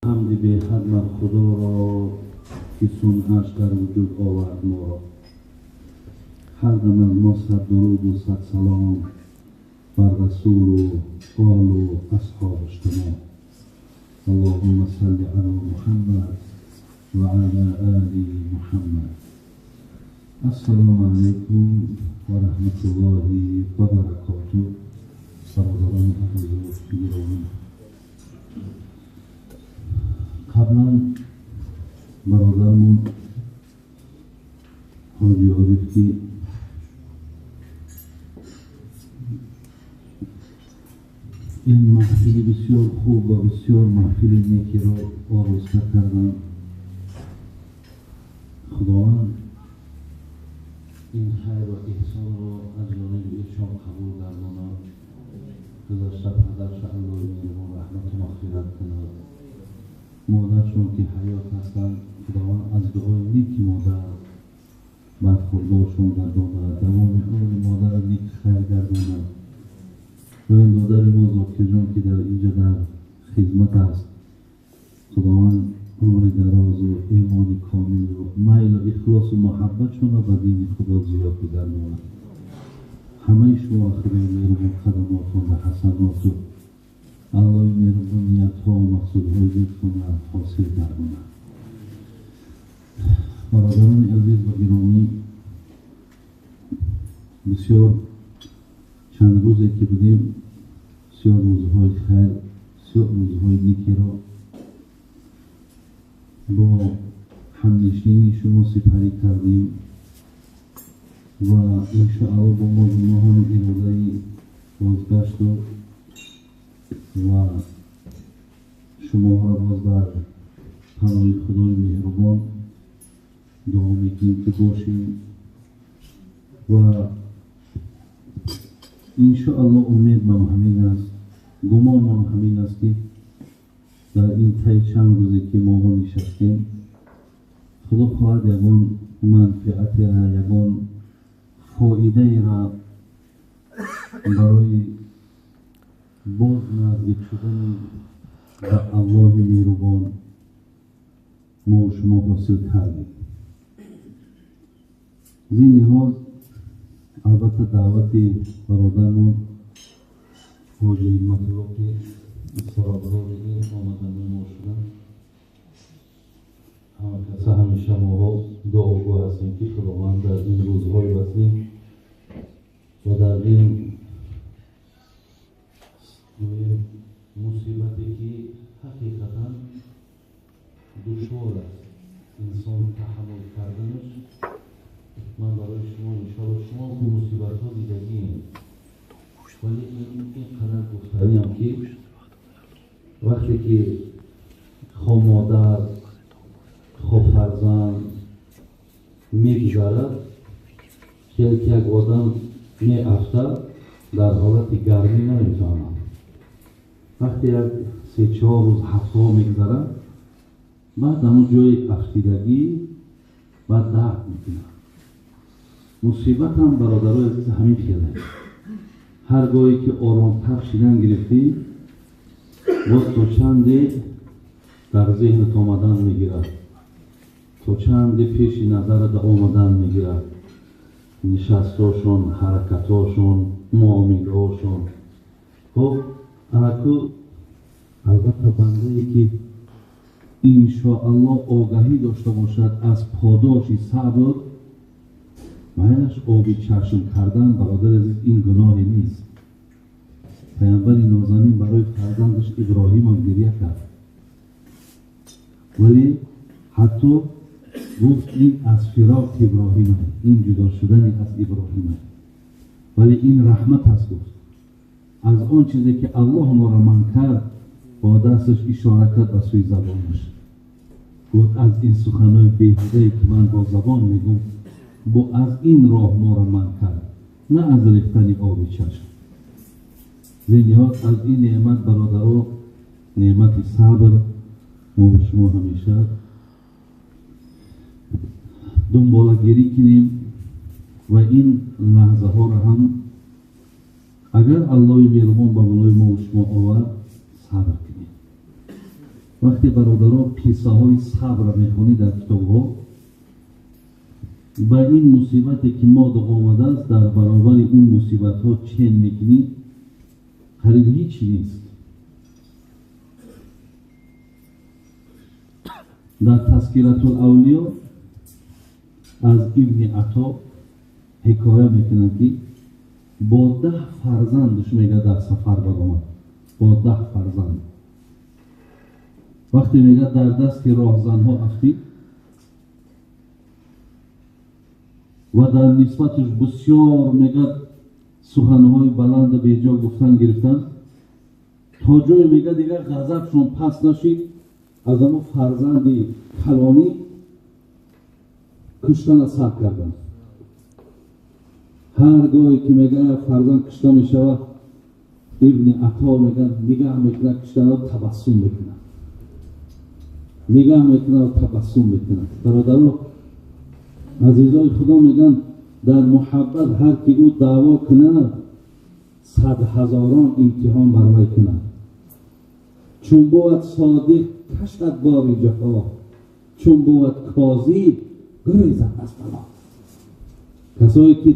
ҳамди беҳад мар Худоро, ки сунъаш дар вуҷуд овард моро. Ҳар дам аз мо сад дуруду сад салом бар расулу олу асҳобаш тамом. Аллоҳумма салли ала Муҳаммад ва ала оли Муҳаммад. Ассалому алайкум ва раҳматуллоҳи ва баракотуҳ. Бародарони азизу гиромӣ, қаблан бародармон Ҳоҷи Ориф, ки ин маҳфили бисёр хуб ва бисёр маҳфили некиро ороста карданд, Худованд ин хайр ва эҳсонро аз ҷониби эшон қабул гардонад. Гузашта падарша Аллоҳи меҳрубон раҳмату мағфират кунад. Модаршон ки ҳаёт ҳастанд, Худованд аз дуои неки модар бархурдоршон гардонад, давоми умри модарро нек хайр гардонад. Ва ин модари мо Зокирҷон, ки дар инҷо дар хизмат аст, Худованд умри дарозу имони комилу майлу ихлосу муҳаббатшонро ба дини Худо зиёд бигардонад. Ҳамаи шумо Худои меҳрубон қадамотон дар ҳасаноту Аллоҳи меҳрубон ниятҳо ва мақсудҳои дилтонро ҳосил гардонад. Бародарони азиз ва гиромӣ, бисёр чанд рӯзе ки будем, бисёр рӯзҳои хайр, бисёр рӯзҳои некиро бо ҳамнишинии шумо сипарӣ кардем ва иншоаллоҳ бо мо ҳам иродаи бозгашту ва шумоҳоро боз дар паноҳи Худои меҳрубон дуо мекунем, ки бошем ва иншоаллоҳ умедмам ҳамин аст, гумонмам ҳамин аст, ки дар ин таи чанд рӯзе ки моҳо нишастем, Худо хоҳад ягон манфиатера, ягон фоидаеро барои боз наздик шудани ба Аллоҳи меҳрубон мо шумо ҳосил кардем. Аз ин лиҳоз албатта даъвати бародармон Ҳоҷи Ҳикматулло, ки сабабгори ин омадани мо шуданд, ҳама каса ҳамеша моҳо дуогӯ ҳастем, ки Худованд дар ин рӯзҳои вазнин ва дар ин мусибате ки ҳақиқатан душвор аст инсон таҳаммул карданаш, ман барои шумо иншоалло шумо ку мусибатҳо дидагием, вале ин қадар гуфтаниам, ки вақте ки хо модар хо фарзанд мегузарад, хеле ки як одам меафтад, дар ҳолати гармӣ намефаҳмад. Вақте як се-чор рӯз, ҳафтаҳо мегузарад, баъд ҳамун ҷои афтидагӣ баъд дард мекунад. Мусибатам, бародарои азиз, ҳамин хеле. Ҳар гоҳе ки оромтар шидан гирифтӣ, боз то чанде дар зеҳнат омадан мегирад, то чанде пеши назарат омадан мегирад нишастҳошон, ҳаракатҳошон, муомилаҳошон. Хоб, анаку албатта бандае ки иншоаллоҳ огаҳӣ дошта бошад аз подоши сабр, майлаш оби чашм кардан, бародари азиз, ин гуноҳе нест. Паямбари нозанин барои фарзандаш Иброҳимам гиря кард, вале ҳатто гуфт ин аз фироқи Иброҳима, ин ҷудо шудани аз Иброҳима, вале ин раҳмат аст, гуфт, аз он чизе ки Аллоҳ моро манъ кард. Бо дасташ ишора кард ба сӯи забонаш, гуфт аз ин суханои беҳудае ки ман бо забон мегӯм, бо аз ин роҳ моро манъ кард, на аз рехтани оби чашм. Зин аз ин неъмат, бародаро, неъмати сабр, мо шумо ҳамеша дунболагирӣ кунем ва ин лаҳзаҳоро ҳам агар Аллоҳи меҳрубон ба болои мо шумо овард, сабр кунем. Вақте бародарон қиссаҳои сабр мехонӣ дар китобҳо, ба ин мусибате ки мо омадааст, дар баробари он мусибатҳо чен мекунӣ, қариб ҳичи нест. Дар Тазкиратул Авлиё аз Ибни Ато ҳикоя мекунанд, ки бо 10 фарзандаш мега дар сафар баромад. Бо 10 фарзанд. Вақте мега дар дасти роҳзанҳо афтид ва дар нисбаташ бисёр мега суханҳои баланду беҷо гуфтан гирифтанд, то ҷое мега дигар ғазабшон пас нашид, аз ҳамон фарзанди калонӣ куштана сар карданд. Ҳар гоҳе ки мега як фарзанд кушта мешавад, Ибни Ато мега нигаҳ мекунад куштанро, табассум мекунад, нигаҳ мекунад ва табассум мекунад. Бародаро, азизои Худо, мегӯянд дар муҳаббат ҳар ки ӯ даъво кунад, 100 ҳазорон имтиҳон бар вай кунад. Чун бувад содиқ кашад бори ҷафо, чун бувад козиб гурезад аз бало. Касое ки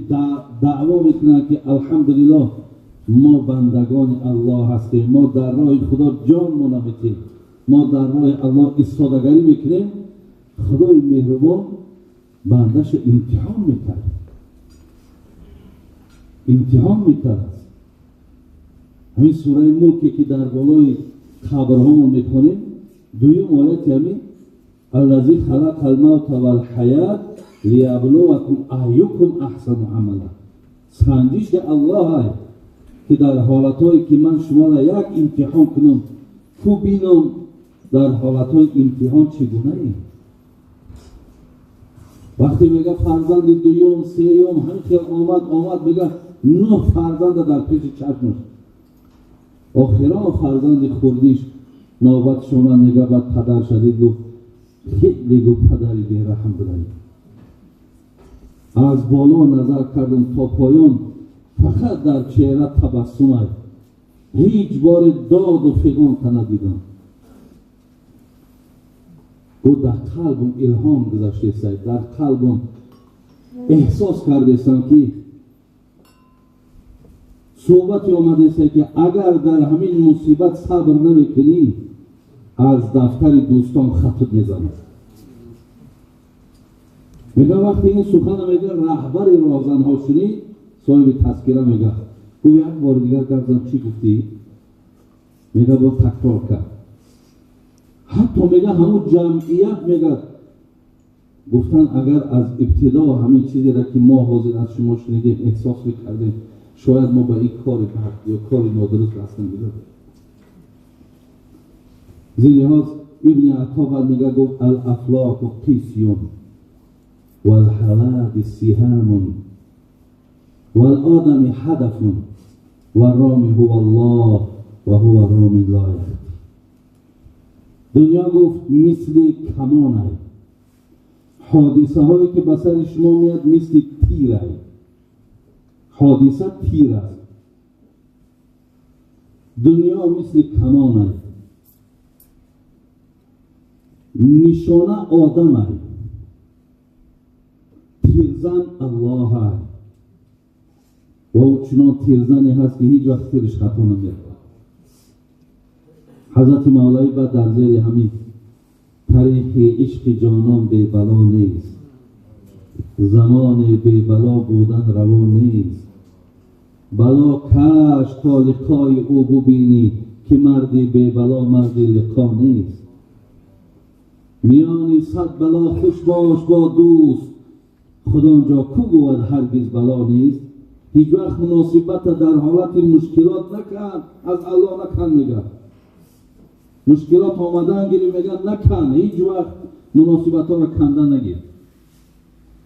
даъво мекунанд, ки алҳамдулиллоҳ мо бандагони Аллоҳ ҳастем, мо дар роҳи Худо ҷонмона метем, мо дар роҳи Аллоҳ истодагарӣ мекунем, Худои меҳрубон бандаша имтиҳон мекард, имтиҳон мекард. Ҳамин сураи Мулке ки дар болои қабрҳомон мехонем, дуюм ояти ҳамин аллази халақа алмавта валҳаят лияблувакум айюкум аҳсану амала. Санҷиши Аллоҳ ай ки дар ҳолатҳое ки ман шуморо як имтиҳон кунам, ку бинам дар ҳолатҳои имтиҳон чӣ гунаем. Вақте мега фарзанди дуюм, сеюм ҳамин хел омад, мега 9 фарзанда дар пеши чашмаш. Охирон фарзанди хурдиш навбатш омад, мега баъд падар шадид гуфт, хеле гуфт падари бераҳм будаи. Аз боло назар кардам то поён, фақат дар чеҳра табассумай, ҳеҷ боре доду фиғон та надидам. Гуфт дар қалбам илҳом гузаштесай, дар қалбам эҳсос кардесам, ки суҳбате омадесай, ки агар дар ҳамин мусибат сабр намекунӣ, аз дафтари дӯстон хатут мезанад. Мега вақте ин сухана мега раҳбари роҳзанҳо шунид, соҳиби тазкира мега гуфт як бори дигар гап зан, чӣ гуфтӣ? Мега бо такрор кард. Ҳатто мега ҳамун ҷамъият мега гуфтан агар аз ибтидо ҳамин чизеро ки мо ҳозир аз шумо шунидем эҳсос мекардем, шояд мо ба ин кори бад ё кори нодуруст даст намезадем. Зин лиҳоз Ибни Ато баъд мега гуфт алафлоку қисюн валҳавадис сиҳамун валодами ҳадафун варроми ҳува Аллоҳ ва ҳува роми ло яҳди. Дунё гуфт мисли камонай, ҳодисаҳое ки ба сари шумо меяд мисли тирай. Ҳодиса тир аст, дунё мисли камонай, нишона одамай, тирзан Аллоҳай. Ва ӯ чунон тирзане ҳаст, ки ҳеҷ вақт тираш хато намеравад. Ҳазрати Мавлавӣ баъд дар зери ҳамин тариқи ишқи ҷонон бебало нест, замоне бебало будан раво нест, бало каш то лиқои ӯ бубинӣ, ки марди бебало марди лиқо нест. Миёни 100 бало хуш бош бо дӯст, худонҷо ку гӯяд ҳаргиз бало нест. Ҳеҷ вақт муносибата дар ҳолати мушкилот накан, аз Аллоҳ накан. Мегӯяд мушкилот омадан гирӣ, мегӯяд накан, ҳеҷ вақт муносибатҳоро канда нагир.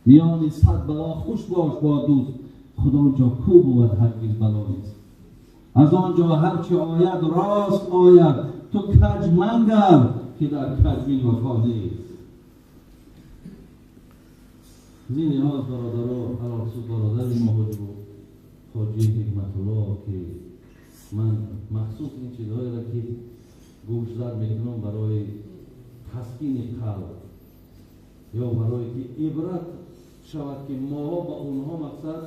Миёни 100 бало хуш бош бо дӯст, худонҷо ку бувад ҳаргиз бало нест. Аз он ҷо ҳарчи ояд рост ояд, ту каҷ мангар, ки дар каҷмин вафо нест. Зин лиҳоз бародаро, алохусус бародари мо ҳоҷи Ҳикматуллоҳ, ки ман махсус ин чизҳоеро ки Гӯшзад мекунам барои таскини қалб ё барое ки ибрат шавад, ки моҳо ба онҳо мақсад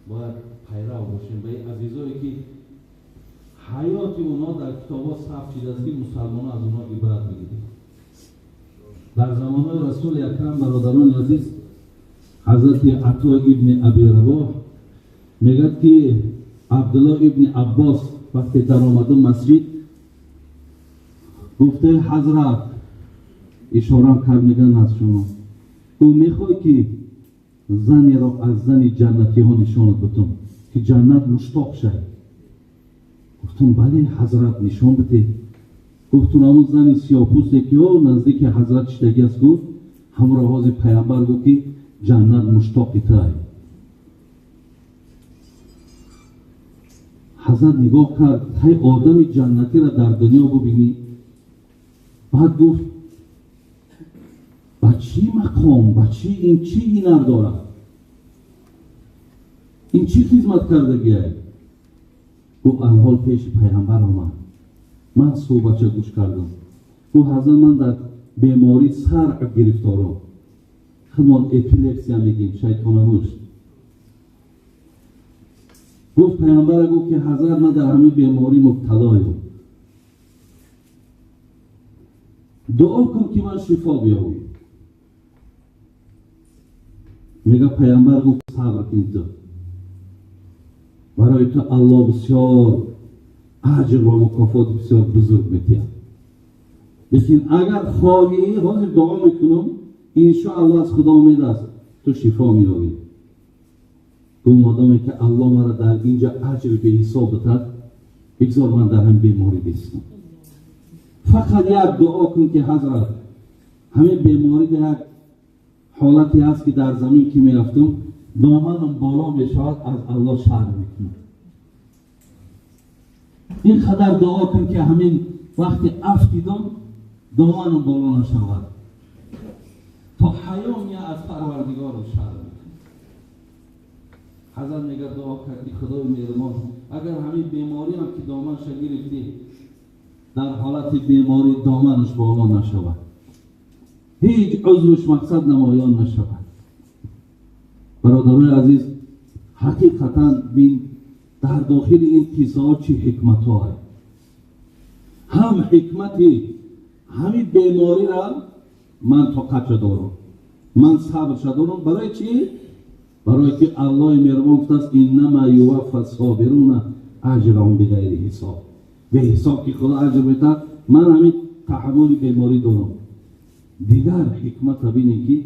бояд пайрав бошем, ба ин азизое ки ҳаёти онҳо дар китобҳо сабт шидааст, ки мусалмонҳо аз онҳо ибрат бигирем. Дар замонҳои Расули Акрам, бародарони азиз, Ҳазрати Ато ибни Аби Рабоҳ мегӯяд, ки Абдулло ибни Аббос вақте даромаду масҷид, гуфте: «Ҳазрат», ишорам кард, мегӯянд аз шумо, ӯ мехоҳӣ ки занеро аз зани ҷаннатиҳо нишонат бутум, ки ҷаннат муштоқ шавӣ? Гуфтум: «Бале, ҳазрат, нишон бидеҳ». Гуфтум: «Ҳамун зани сиёҳпӯсте ки ӯ наздики ҳазрат шидагӣ аст». Гуфт: «Ҳамонро ҳозир пайғамбар гуфт, ки ҷаннат муштоқи тай». Ҳазрат нигоҳ кард, ҳай одами ҷаннатиро дар дунё бубинӣ. Баъд гуфт: «Ба чӣ мақом, ба чӣ, ин чӣ ҳунар дорад, ин чӣ хизмат кардагиай?» Гуфт: «Алҳол пеши пайғамбар омад, ман суҳбатша гӯш кардам. Гуфт: ҳазрат, ман дар бемории саръ гирифторам, худмон эпилепсия мегӯем, шайтонамушт». Гуфт, пайғамбара гуфт, ки ҳазрат, ман дар ҳамин беморӣ мубталоем, дуо кун, ки ман шифо биёбам. Мега, пайғамбар гуфт: «Сабр кунӣ ту, барои ту Аллоҳ бисёр аҷр ва мукофоти бисёр бузург метиҳад, лекин агар хоҳӣ, ҳозир дуо мекунам, иншоаллоҳ аз Худо умед аст, ту шифо меёбӣ». Гуфт: «Модоме ки Аллоҳ маро дар инҷа аҷри беҳисоб битад, бигзор ман дар ҳамин беморӣ бистам. Фақат як дуо кун, ки ҳазрат, ҳамин беморӣ дар як ҳолате ҳаст, ки дар замин ки мерафтам, доманам боло мешавад, аз Аллоҳ шарм мекунам. Ин қадар дуо кун, ки ҳамин вақти афтидам, доманам боло нашавад, то ҳаё мея, аз Парвардигорам шарм мекунам». Ҳазрат мега, дуо кард, ки Худои меҳрубон, агар ҳамин бемориам ки доманша гирифтӣ, дар ҳолати беморӣ доманаш боло нашавад, ҳеҷ узвш мақсад намоён нашавад. Бародарони азиз, ҳақиқатан бин, дар дохили ин қиссаҳо чӣ ҳикматҳое. Ҳам ҳикмати ҳамин бемориро ман тоқатша дорам, ман сабрша дорам. Барои чӣ? Барое ки Аллоҳи меҳрубон гуфтааст: «Иннама юваффа собируна аҷраҳум биғайри ҳисоб». Беҳисоб ки Худо аҷр медиҳад, ман ҳамин таҳаммули беморӣ дорам. Дигар ҳикмата бинем, ки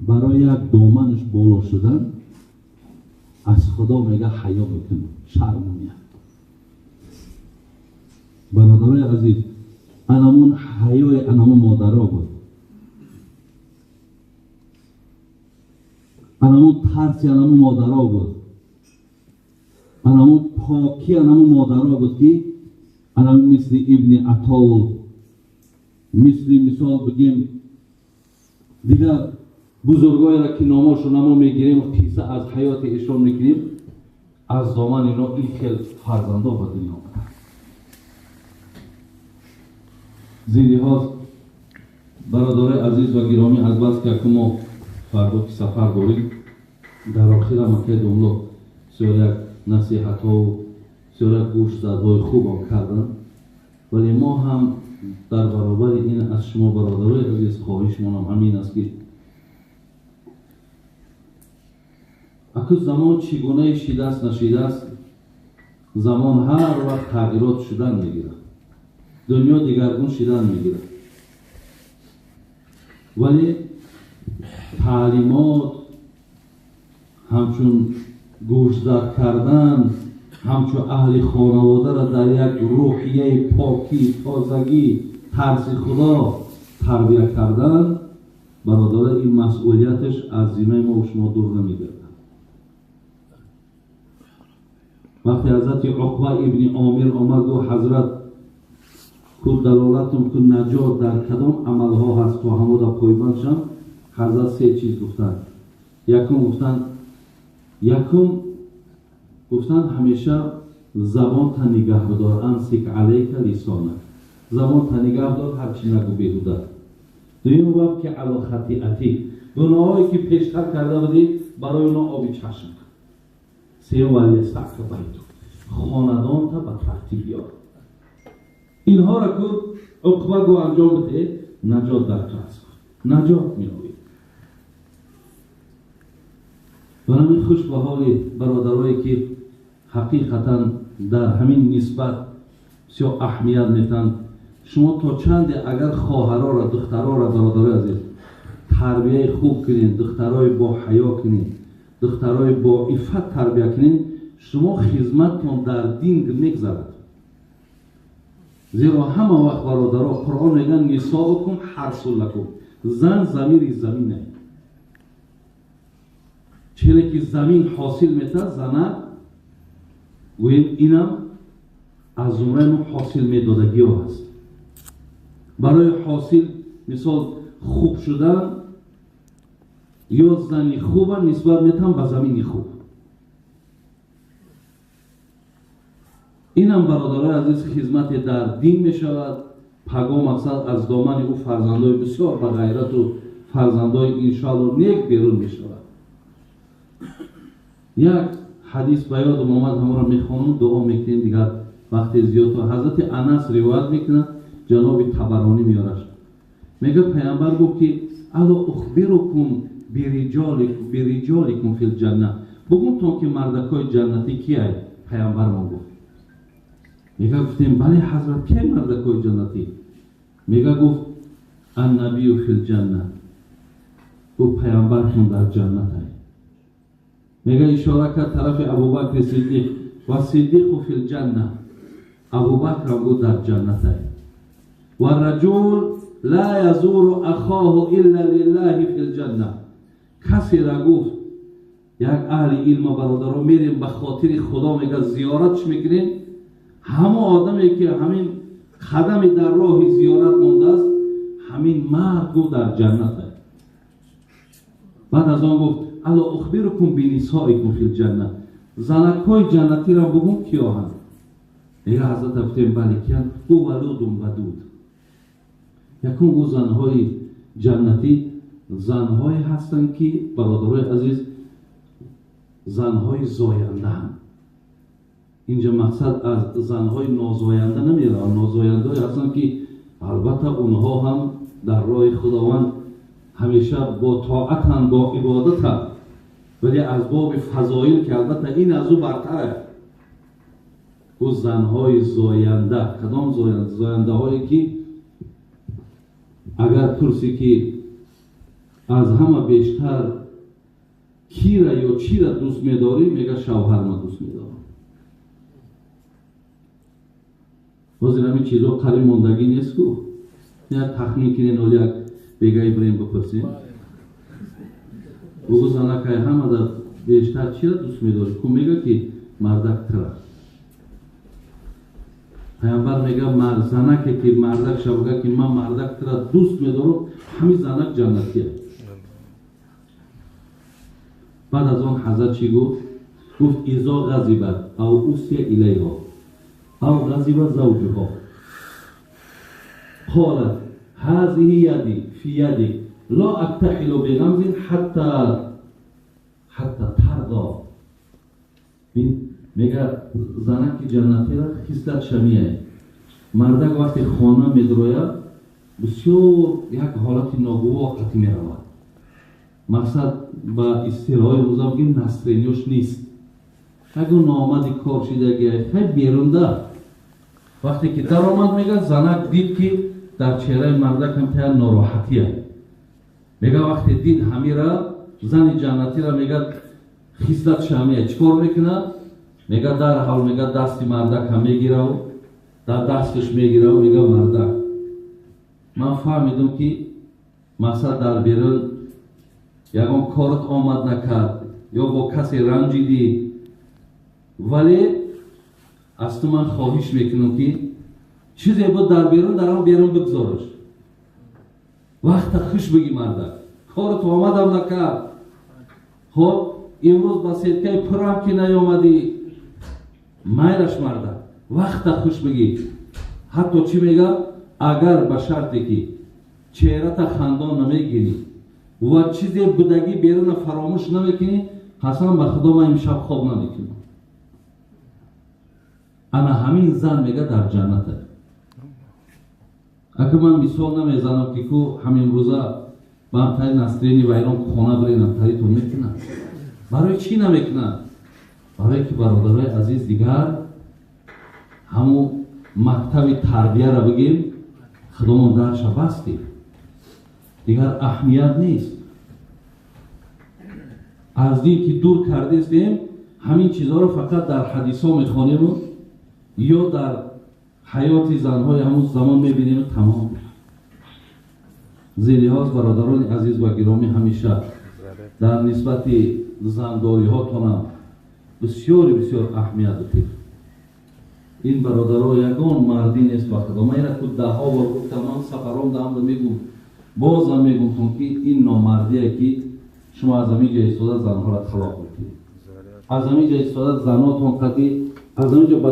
барои як доманаш боло шудан аз Худо мега ҳаё мекунам, шарму меяд. Бародарои азиз, анамун ҳаёи анамун модаро буд, анамун тарси анамун модаро буд, анамун покӣ анамун модаро буд, ки анамун мисли Ибни Атову, мисли мисол бигем, дигар бузургоеро ки номошо намо мегирем, қисса аз ҳаёти эшон мекунем, аз доман ино ин хел фарзандо ба дунё омаданд. Зин лиҳоз, бародарои азиз ва гиромӣ, аз бас ки аку мо фардо ки сафар дорем, дар охира макаи домло бисёр як насиҳатҳову бисёр як гӯшзадҳои хубам карданд, вале мо ҳам дар баробари ин аз шумо, бародарои азиз, хоҳишмонам ҳамин аст, ки аку замон чӣ гунае шидааст, нашидааст, замон ҳар вақт тағйирот шудан мегирад, дунё дигаргун шидан мегирад, вале таълимот, ҳамчун гӯшзад кардан, ҳамчун аҳли хонаводаро дар як рӯҳияи покӣ, тозагӣ, тарси Худо тарбия кардан, бародаро, ин масъулияташ аз зиммаи мо шумо дур намегардад. Вақте ҳазрати Уқба ибни Омир омад, гуфт: «Ҳазрат, ку далолатум ку, наҷот дар кадом амалҳо ҳаст, то ҳамода пойбанд шам?» Ҳазрат се чиз гуфтанд. Якум гуфтанд: «Ҳамеша забонта нигаҳ бидор, амсик алайка лисонак». Забонта нигаҳ дор, ҳарчи нагӯ беҳуда. Дуюм, вабки ало хатиатик, гуноҳое ки пештар карда будӣ, барои оно оби чашм кун. Сеюм, валиясака байту, хонадонта ба тартиб биёр. Инҳоро ку Уқба гу анҷом бидеҳ, наҷот дар ту аст, наҷот меёбӣ. Барои хуш ба ҳоли бародарое ки ҳақиқатан дар ҳамин нисбат бисёр аҳамият метаҳанд. Шумо то чанде агар хоҳарора, духтарора, бародарои азиз, тарбияи хуб кунед, духтарои бо ҳаё кунед, духтарои бо иффат тарбия кунед, шумо хизматтон дар дин мегзарад. Зеро ҳама вақт бародаро Қуръон мегӯяд нисоукум ҳарсун лакум, зан замири замине. Челе ки замин ҳосил метаҳад, занак гӯем инам аз зумраи мо ҳосил медодагиҳо ҳаст. Барои ҳосил мисол хуб шудан ё зани хуба нисбат метаҳам ба замини хуб. Инам бародарои азиз хизмате дар дин мешавад. Паго мақсад аз домани ӯ фарзандои бисёр ба ғайрату фарзандои иншоалло нек берун мешавад. Як ҳадис ба ёдам омад, ҳамаро мехонам, дуо мекунем, дигар вақте зиёд. Ҳазрати Анас ривоят мекунад, ҷаноби Табаронӣ меораш. Мегӯяд паямбар гуфт ки ало ухбирукум бириҷоликум фил ҷанна, бугумтон ки мардакҳои ҷаннатӣ кияй? Паямбармон гуфт. Мега гуфтем бале ҳазрат, кияй мардакҳои ҷаннатӣ? Мега гуфт аннабию фил ҷанна, гуфт паямбартон дар ҷаннатай. Мега ишора кард тарафи Абубакри Сиддиқ, ва сиддиқу фил ҷанна, Абубакрам гуфт дар ҷаннатай. Ва раҷул ла язуру ахоҳу илла лиллаҳи фил ҷанна, касера гуфт як аҳли илма бародаро мерем ба хотири Худо, мега зиёратш мекунем, ҳамо одаме ки ҳамин қадами дар роҳи зиёрат мондааст, ҳамин мард гуфт дар ҷаннатай. Баъд аз он гуфт ало ухбирукум бинисоикум фил ҷанна, занакҳои ҷаннатиро бугум киёҳанд? Мега ҳазрата гуфтем бале киянд? Гуфт валудун вадуд. Якум гуфт занҳои ҷаннатӣ занҳое ҳастанд ки бародарои азиз занҳои зояндаанд. Инҷа мақсад аз занҳои нозоянда намеравад, нозояндаҳое ҳастанд ки албатта онҳо ҳам дар роҳи Худованд ҳамеша бо тоатанд, бо ибодатанд, вале аз боби фазоил ки албатта ин аз ӯ бартар аст. Ӯ занҳои зоянда, кадом зоянда? Зояндаҳое ки агар пурсӣ ки аз ҳама бештар кира ё чира дӯст медорӣ, мега шавҳарма дӯст медорам. Ҳозир ҳамин чизо қариб мондагӣ нест ку? Як тахмин кунен, оли як бегаи бирем бипурсем. Бугӯ занакай ҳама дар бештар чира дӯст медорӣ? Ку мега ки мардак тира. Паямбар мега занаке ки мардак шавга ки ман мардак тира дӯст медорам, ҳамин занак ҷаннатия. Баъд аз он ҳазрат чӣ гуфт? Гуфт изо ғазибат ав усия илайҳо ав ғазиба завҷуҳо қолат ҳазиҳи яди фи ядик ло актаҳилу биғамзин ҳатта тардо. Мега занаки ҷаннатира хислат шамия. Мардак вақте хона медрояд бисёр як ҳолати ногувор қатӣ меравад. Мақсад ба истилоҳи рӯза бигем настроениёш нест. Ягон ноомади кор шидагия хай берунда. Вақте ки даромад мега занак дид ки дар чеҳраи мардак ҳам тая нороҳатия. Мега вақте дид ҳамира зани ҷаннатира мега хислат шамия чӣ кор мекунад? Мега дарҳол мега дасти мардак ҳам мегираву дар дасташ мегираву мега мардак ман фаҳмидам ки мақсад дар берун ягон корат омад накард ё бо касе ранҷидӣ, вале аз ту ман хоҳиш мекунам ки чизе буд дар берун дар он берун бигзораш. Вақта хуш бигӣ мардак корат омадам накард, хоб имрӯз ба сеткаи пурам ки наёмадӣ, майлаш мардак вақта хуш бигӣ. Ҳатто чӣ мега? Агар ба шарте ки чеҳрата хандон намегирӣ ва чизе будагӣ беруна фаромӯш намекунӣ, қасам ба Худо, ман имшаб хоб намекунам. Ана ҳамин зан, мега, дар ҷанната. Ака, ман мисол намезанам, ки ку ҳамин рӯза ба ҳамтари настроение вайрон хона биренам, таритон мекунам. Барои чӣ намекунам? Барое ки, бародарои азиз, дигар ҳамун мактаби тарбияра бигем, худомон дарша бастем, дигар аҳамият нест. Аз дин ки дур кардестем, ҳамин чизҳоро фақат дар ҳадисҳо мехонему ё дар ҳаёти занҳои ҳамун замон мебинему тамом. Зелиҳоз, бародарони азиз ва гиромӣ, ҳамеша дар нисбати зандориҳотонам бисёри бисёр аҳамият бидиҳед. Ин, бародаро, ягон мардӣ нест, ба Худо. Ман ина ку даҳҳо бор гуфтам, ман сафаром даҳамда мегум, бозам мегумтон, ки ин номардие, ки шумо аз ҳамин ҷо истода занҳоро талоқ мекунед, аз ҳамин ҷо истода занотон қади аз ҳамин ҷо ба